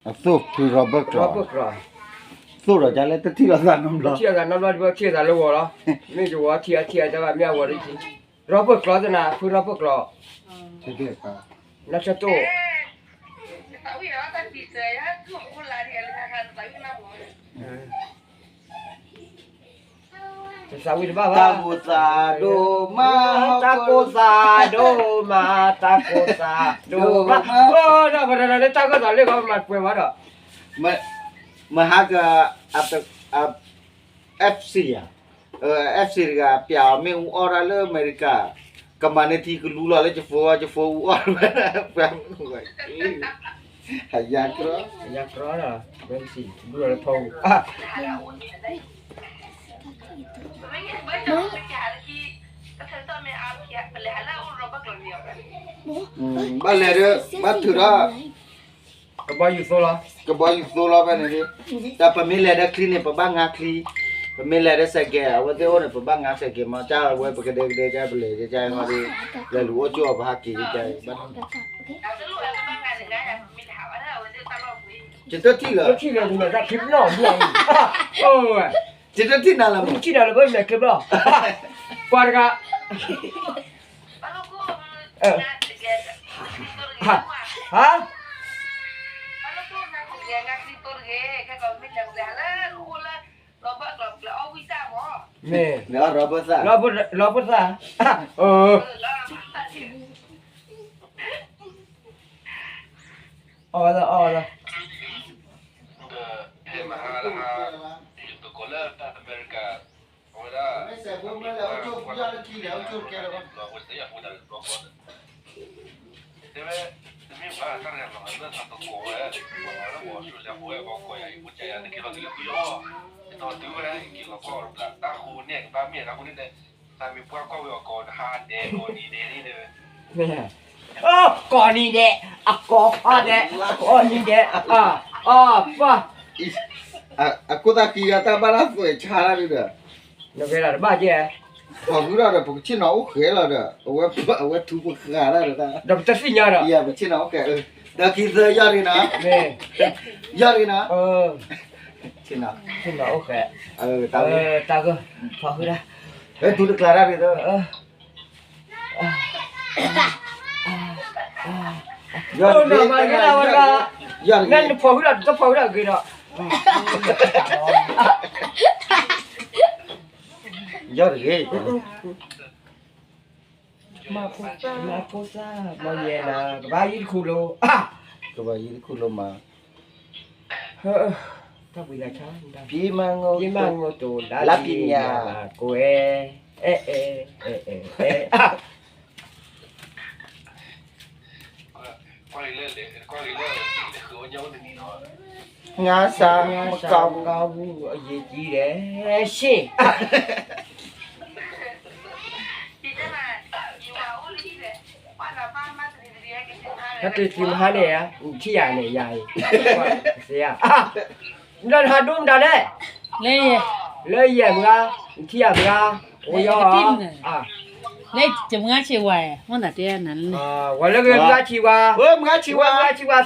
အသိၣ်ဖုရီဘၢၣ်ကျီၤ, ရီဘၢၣ်ကျီၤ, သိၣ်ဒီးဒ်လဲၣ် တထံၣ်လိာ်သးနီတဘျီ, တထံၣ်လိာ်သးနီတဘျီ တဘၣ်ထံၣ်လိာ်သးလၢဂီၤလီၤ, မ့ၢ်ယဝီထံၣ်အထံၣ်အတၢ်ဘၣ်မ့ၢ်အဝီတထံၣ်, ရီဘၢၣ်ကျီၤသနာ် ဖုရီဘၢၣ်ကျီၤ, နၢ်ဆၢတိၣ် တၢ်ကိၢ်သးဒိၣ်မး, တၢ်ကိၢ်သးဒိၣ်မး, တၢ်ကိၢ်သးဒိၣ်မး, တၢ်ကိၢ်သးဒိၣ်မးဒီး, မဟါက FC ဧါ, FC တဂၤ ပျးအီၤမ့ၣ်အူအီၣ်တၢ်လၢအမဲရကၤ, ကမၤန့ၢ်ထံကလူလီၤလၢ ကဖိ, ကဖိအူအီၣ်ဝဲ, ပှၤမ့ၢ်ဝဲ, အယါကြီ, ယါကြီ, ဘၣ်စံး လူလီၤလၢဖီအူ ဘၣ်လဲၤဒီး ဘၣ်ထုးဒီး ကဘီယူၤသိလီၤ, ကဘီယူၤသိလီၤဖဲန့ၣ်, တၢ်ပမ့ၢ်လဲၤဒီးချံန့ၣ် ပဘၣ်ငါချံ, ပမ့ၢ်လဲၤဒီးစဲးကဲး အဝဲသ့ၣ်အိၣ်န့ၣ် ပဘၣ်ငါစဲးကဲးမး, ကၢ်ဝဲပကဒဲကဒဲကၢ်ပလဲၤကၢ်ဟီဒီး, လဲၤလူၤအိၣ်ကၠိအီၤ ပဟးက့ၤကၢ်ဘၣ်, ယတထံၣ်လၢ, ယတထံၣ်နၤလၢမူ, ထံၣ်နၤလၢဘၣ်မဲာ်ချ့ဘျီ, ပှၤတဂၤ ဟါ, မ့ၢ်, လီၤဘၢၣ်သၣ်, အီၣ်လီၤ, အီၣ်လီၤ, ဟဲမဟါလၢဟါ, ယတကိးလၢတၢ်အမဲရကၤ, အဝဲဒၣ်, တဲဝဲ, တမ့ၢ်ဘၣ်တၢ်ရဲၣ်လီၤလၢသးသကိးဝဲ, လၢအီစထြ့လယါဖိဝဲ ပှၤကိးယၤအံၤ ဖိကယၤ နက့ၤလီၤတုၤလၢပယီၤ, ယတီၤတုၤဝဲဒၣ် ယက့ၤလီၤကီၢ်တဘျီ တၢ်ဃိန့ၣ် ကဘၣ်မ့ၢ်တၢ်ဃိန့ၣ်ဒီး, သးမ့ၢ်ပှၢ်ကွၢ်ဝဲအကိး နဟါဒဲး ကိးနံၤဒဲးန့ၣ်တဲဝဲ, ကိးနံၤဒဲး, အကိးအီၤဒဲး, ကိးနံၤဒဲး, အ, အီၣ်ပှၢ် အကိၢ်သးကံဂၤတၢ်ဘၣ်တၢ်သွဲးဆါတၢ်ဒုး, နကဲဒၣ်တဘၣ်ကဲ, ပှၤဃုထီၣ်ဒီး ပကဆ့ၣ်နီၤအိၣ်ဃဲလီၤဒီး အဝဲထူပဃာ်တၢ်ဒီး, ဒီးပတသ့ၣ်ညါဒီး, ပဆ့ၣ်နီၤအိၣ်ဃဲ, ဒီးခံသၢယီၢ်တဂ့ၤနီၤ, ယီၢ်တဂ့ၤနီၤ, ဆ့ၣ်နီၤအိၣ်ဃဲ, တၢ်ဂ့ၢ်, ပှၤဃုဒၣ်, တူတကျါတၢ်ဒုး, ယီၢ်တဂ့ၤ, နဖီၣ်ဃုာ်ဒီး တဖီၣ်ဃုာ်ဒီးဂ့ၤဒီး, ယီၢ်တဂ့ၤ, မၤဖိသၣ်, မၤဖိသၣ်, မၤယဲနၤ, ကဘၣ်ယံၤတခူလိၤ, ကဘၣ်ယံၤတခူလိၤမး, တၢ်ဘှံးသးဆါ, ဖံမၤငိၢ်, ဖံမၤငိၢ်တိၤလါပညါ, ကွဲ, အဲ, အဲ, အဲ, အဲ, အဲ ငါးဆါ, ငါးဆါ, မကောင်းဘူး, အရေးကြီးတယ်, ရှေ့, ဟဲတတုၤမဟါန့ၣ်ဧါ, နထံၣ်ယၤန့ၣ် ယၤအံၤ, စ့ဧါ, နဟးဒိမတၤလဲၣ်, လၢယဲၢ်မုၢ်ဂၤ, နထံၣ်ယၤမုၢ်ဂၤ, အိၣ်ယီၤ, လၢယမုၢ်ဂၤဆ့ဝါ, မ့ၢ်နတဲနၤလၢ, ဝဲလၢမုၢ်ဂၤဆ့ဝါ, မုၢ်ဂၤဆ့ဝါ,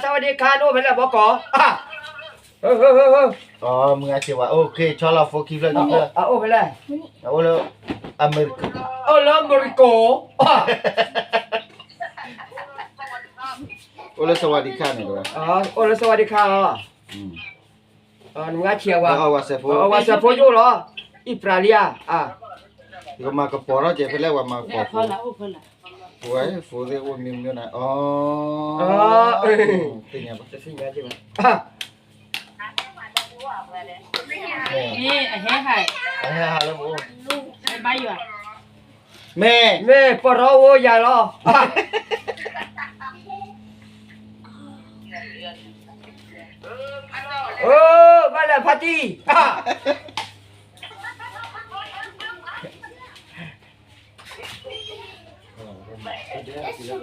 သဝဒ့ခါ နအိၣ်ဖဲလဲၣ်ဘီကီး, မုၢ်ဂၤဆ့ဝါ, ဆီလီၤဖိခံဖျၢၣ်ခံဖျၢၣ်, အိၣ်ဖဲလဲၣ်, အိၣ်လၢ, အိၣ်လၢအမဲရကၤ, အိၣ်လၢစဝၤဒံခါန့ၣ်, အိၣ်လၢစဝၤဒံခါ, နမုၢ်ဂၤဆ့ဝါ, ဝၤစဲးဖိယိၣ်လီၤ, အံၣ်ပြၤလံဧါ, ယကမၤကပီၤထီၣ်ကဲဖဲလဲၣ် ဝၤမၤကပီၤဖိ, ဝဲဖိသ့ၣ်အိၣ်မ့ၢ်မ့ၢ်န့ၣ်, သ့ၣ်ညါဘၣ်, သ့ၣ်ညါဘၣ်, မ့ၢ်အဟဲဟး, အဟဲဟးလၢပအိၣ်, ဘါယွၤ, မ့ၢ်, မ့ၢ်ပရီအိၣ်ယၤလီၤ, ဘၣ်လၢဖါတံၢ်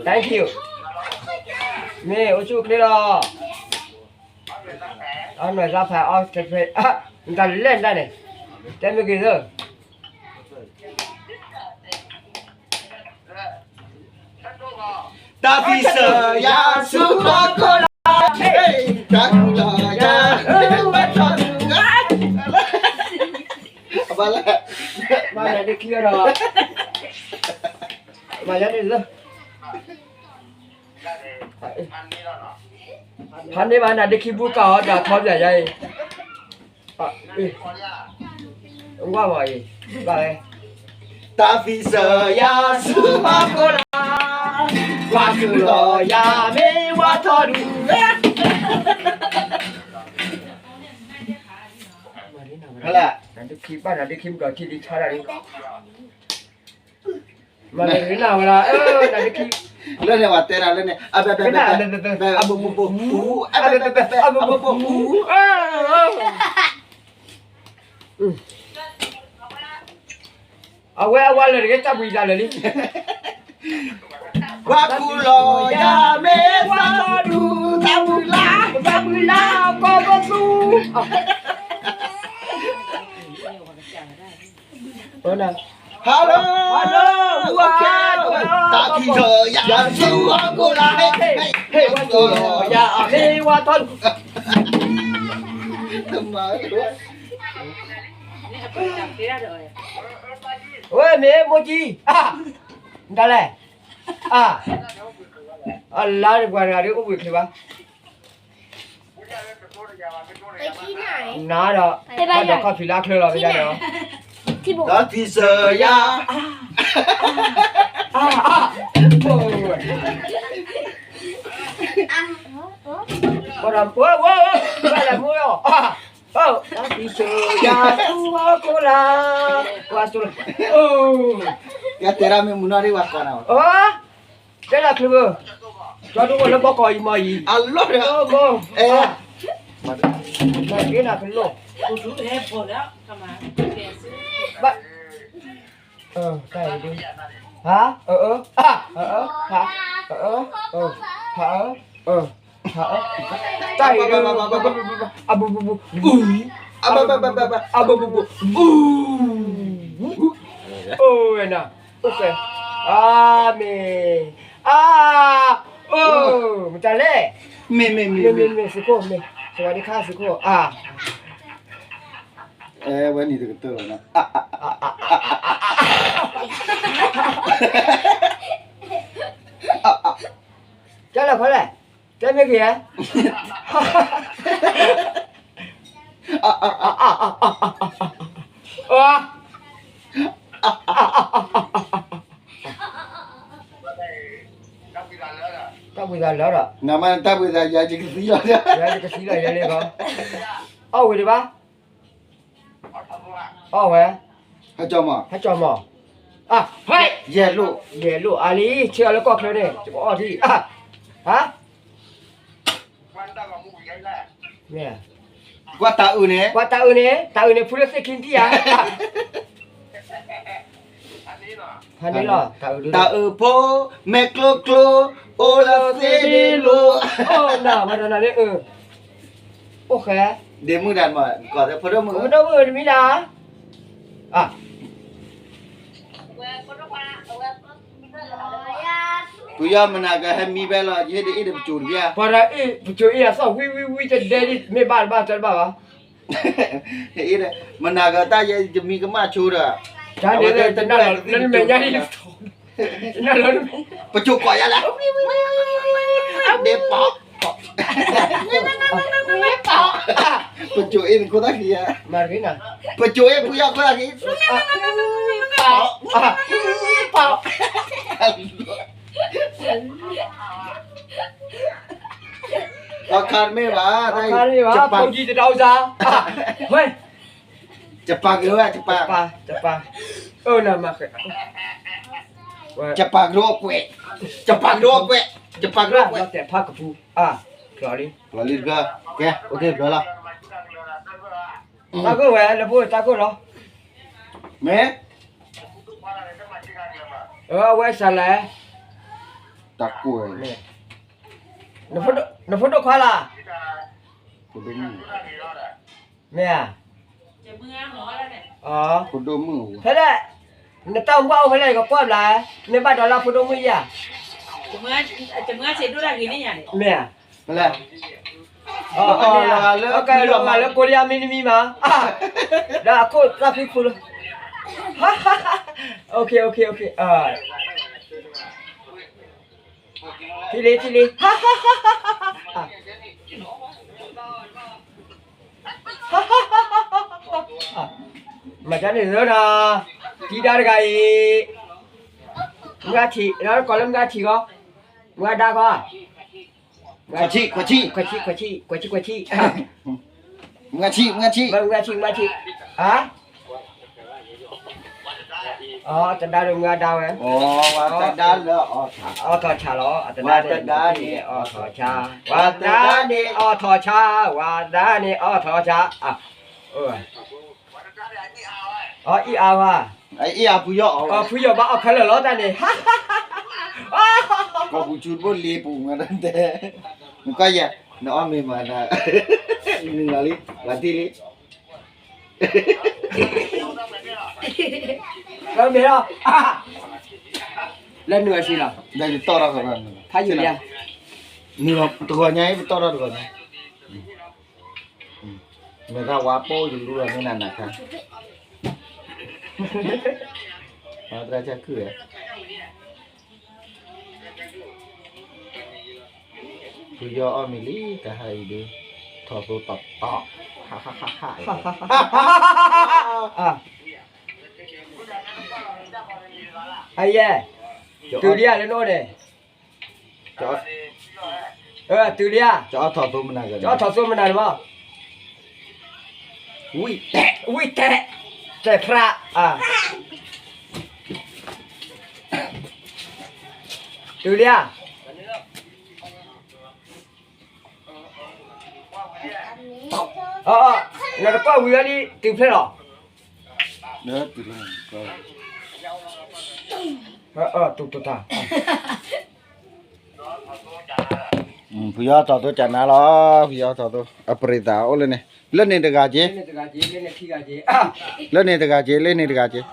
Thank you, မ့ၢ်အိၣ်ဆူၣ်အိၣ်ချ့လီၤ, အနီၢ်သးဖးအီၣ်တဖဲ, နတၢ်လဲၣ်နတၢ်န့ၣ်, တဲမ့ၢ်ဂ့ၤသၢ, တၢ်ဖံးစၢၤယၤဆူဟီၣ်ခိၣ်လီၤ, တၢ်ကူလီၤ ခံဒီး မၤယါန့ၣ်လၢ ဖးန့ၢ်ဘၣ် နၤဒ့ခံဘူကၤအီၤဒီးထီဘၣ်ယါအံၤ ဝါမၤအံၤ ဘၣ်ဝဲ တၢ်ဖံးစၢၤယၤဆူဟီၣ်ခိၣ်လာ် ကွၢ်ဆူၣ်လီၤယၤမ့ၢ်ဝါထီဒူၣ် နၤဒ့ခံဘၣ် နၤဒ့ခံဘူကၤထံဒံးဆါဒၣ် မၤတဂ့ၤနၤဝဲဒၣ် နၤဒ့ခံ လၢန့ၣ်ဝဲတဲဒၣ်လၢန့ၣ် အဘဲဘဲဘဲ အဘိဘိဘိ အဘဲဘဲဘဲ အဘိဘိဘိ အဝဲအဝဲလၢတဂ့ၤ တၢ်ဘှံးလၢလၢလံ ကွၢ်ခူၣ်လီၤယၤမ့ၢ်ဝါထီဒူၣ် တၢ်ဘှံးလၢ တၢ်ဘှံးလၢ ကီၢ်ကသူ Hello, hello, တၢ်ဖံးစၢၤယၤဆူဟီၣ်ခိၣ်လာ် ဟ့ၣ် ဟ့ၣ် ကွၢ်ခူၣ်လီၤယၤမ့ၢ်ဝါထီဒူၣ် ဝဲမ့ၢ်မိၢ်ကံ အါ နတၢ်လဲၣ် အါ အလါပှၤတဂၤဒ်အိၣ်ဘှံးချ့ဘၣ် နၤဒီး ဘၣ်ဒီးခီၣ်ဖံးလၢအချၢလီၤ မ့ၢ်ဒၣ်ဒီး တၢ်ဖံးစၢၤယၤ အါ အါ အါ တၢ်ဖံးစၢၤယၤဆူဟီၣ်ခိၣ်လာ် ကွၢ်စိလီၤ ယတဲဒၣ်မ့ၢ်မုၢ်နီၢ်ဒ်ဝဲကိးနၤ တဲဒၣ်ချ့ဘၣ် ကၠီဒိၣ်ဝဲလၢဘီကီးအံၤမီၤအံၤ အလီၢ်ဒီး မ့ၢ်က့နၤကလိၣ် ဘၣ် တၢ်အံၤဒ် ဟါ အၢ အၢ ဟါ အၢ ဟါ အၢ အၢ ဟါ အၢ အၢ ဟါ အၢ တၢ်အံၤဒ် အဘူးဘူးဘူး အဘူးဘူးဘူး အဘူးဘူးဘူး အိၣ်ဝဲနၤ အိၣ်ကဲ အၤမ့ၣ် အါ အိၣ် မတၤလဲၣ် မ့ၢ် မ့ၢ် မ့ၢ် မ့ၢ် မ့ၢ် သုးခိၣ် မ့ၢ် စဝၤဒံခါ သုးခိၣ် အါ အဲ ဝဲနံၤတကတၢၢ်လီၤနီၤ ကဲလၢၤဖဲလဲၣ် တဲမ့ၢ်က့ၤဧါ တၢ်ဘှံးသးလၢဒီး နမ့ၢ်တၢ်ဘှံးသး ယၤယကသံလီၤ ယၤယကသံလီၤ ယၤလၢဂီၤ အီၣ်ဝံၤဒံးဘၣ် အီၣ်ဝဲ ဟဲကၠီမး ဟဲကၠီမး အါ ဟဲ ယဲၢ်လိၣ် ယဲၢ်လိၣ် အါလံ ဆ့အီၤလၢကီၢ်ချၢန့ၣ် ယကအီၣ်ထံၣ် အါ ဟါ ကွၢ်တၢ်အုးန့ၣ် ကွၢ်တၢ်အုးန့ၣ် တၢ်အုးန့ၣ် ဖုလၢသ့ၣ်ခံတံၢ်ဧါ ဖးန့ၣ်လီၤ တၢ်အုးဒု တၢ်အုးဖိ မဲာ်ကျိကျိ အိၣ်လၢသ့ၣ်ဒ့လိၤ အိၣ်နၤ မၤတၢ်နၤန့ၣ် အိၣ်ဃဲ ဒ့မုၣ်ဒၣ်မး ကီၢ်သဲးဖိဒိၣ်မုၣ် ဖိဒိၣ်မုၣ်တမံၤဒၣ် အါ ပယီၤမနၤကဟဲမံဖဲလီၤ ယဟ့ၣ်ဒ်အ့ၣ်ဒီးပစိၤတဘျီ ပှၤဒီးအ့ၣ် ပစိၤအ့ၣ်အသီၣ် ဝံဝံဝံ တဒဲဒ်မ့ၢ်ဘၣ်တဘၣ်တဘၣ်ဘၣ် မနၤကတၢ်ယဲ ယမံကမၣ်ဆိဒီး တၢ်န့ၣ်လၢနမဲာ်ညါန့ၣ် ပစိၤကိးယၤလၢ ဒဲပီ ပစိၤအ့ၣ်နခိၣ်သၣ်ခံယၤ မၤတဂ့ၤနၤ ပစိၤအ့ၣ်ဖုယၤခိၣ်သၣ်ခံ ပ အခါတမ့ၢ်ဘၣ် အခါတမ့ၢ်ဘၣ် ဖိကံတဒၣ်အူစါ ဝဲ ယပာ်ကလိဝဲ ယပာ် ယပာ် အၢ နမၤဃဲ ယပာ်ကလိအကွဲး ယပာ်ကလိအကွဲး ယပာ်ကလိအကွဲး တဲဖးကပူၤ အါ ကျီၤလံ ကျီၤလံတဘျီ ကဲ အိၣ်တ့ၢ်တဘျီလီၤ တၢ်ကိၢ်ဝဲ လၢဖိတၢ်ကိၢ်လီၤ မ့ၢ် အဝဲစးလဲၣ် တၢ်ကိၢ်ဝဲ နဖိဒိၣ်ခွါလၢ် မ့ၢ်ဧါ ဖိဒိၣ်မုၣ် ဖဲလဲၣ် နတၢ်အိၣ်မူဘၣ်အိၣ်ဖဲလဲၣ် ယကကွၢ်ဘျး မ့ၢ်ဘၣ်ဒီးလၢဖိဒိၣ်မုၣ်ယၤ မ့ၢ်ဧါ ဖဲလဲၣ် အကဲလီၤမးလၢကိးလံယါမ့ၢ်နမံၤမး ဒီးအခိၣ်သၣ်ဖံဖုလၢ OK, OK, OK. ထံၣ်လံ ထံၣ်လံ. မၤတၢ်န့ၣ်လၢနီၤ, တံၤဒါတဂၤအံၤ, မုၢ်ဂၤထံး, ကိးလၢမုၢ်ဂၤထံးဂီၢ်, မုၢ်ဂၤဒါဂီၢ်, ခွါဆံး, ခွါဆံး, ခွါဆံး, ခွါဆံး, ခွါဆံး, ခွါဆံး, မုၢ်ဂၤဆံး, မုၢ်ဂၤဆံး, မုၢ်ဂၤဆံး, မုၢ်ဂၤဆံး, ဟါ အတဒါဒီးမုၢ်ဂၤဒါဝဲ, အီၣ်ထီၣ်ဆါလီၤ, အတဒါန့ၣ်အီၣ်ထီၣ်ဆါ, ဝၤတဒါန့ၣ်အီၣ်ထီၣ်ဆါ, ဝၤတဒါန့ၣ်အီၣ်ထီၣ်ဆါ, အအံၤအါဝဲ, ဖုယီၢ်ဘၣ်အီၣ်ခဲလၢာ်လီၤတၢ်န့ၣ်, ကီၢ်ပူၤဆူတဘိလ့ပူၤမးတၢ်တဲ, နကွၢ်ယၤ, နအီၣ်မ့ၤမးနၤ, နုာ်လီၤလံ, ဝၤတံၢ်လံ လၢမ့ၢ်လီၤ, လၢနုာ်အဆံလီၤ, ဖးယိၣ်လံ, နုာ်လီၤတဂီၤညါအံၤ ပတီၢ်ထီၣ်တဂီၤညါ, မ့ၢ်သးဝါပိၢ်ယလူလီၤမ့ၢ်နၤနၤခါ, သရၣ်ဆၣ်ခုၣ်ဧါ ဖုယီၢ်အီၣ်မ့ၤလံ တဟါအံၤဒုး, ထီၣ်သိတတီ, အယဲ, တုၤလံဧါလၢနအိၣ်န့ၣ်, တုၤလံဧါ, ကထီၣ်သိမနၤ, ကထီၣ်သိမနၤန့ၣ်မး, ဝံၣ်တဲ, ဝံၣ်တဲ, တဲဖျါ, တုၤလံဧါ နတကွၢ်ဝံၤဝဲဒ်တုၤဖျဲၣ်လီၤ, တုၤတၢ်, ဖုယီၢ်ထီၣ်သိကနါလီၤ, ဖုယီၢ်ထီၣ်သိ အပရံသးအိၣ်လၢန့ၣ်, လၢန့ၣ်တဂၤက့, လၢန့ၣ်တဂၤက့, လၢန့ၣ်တဂၤက့,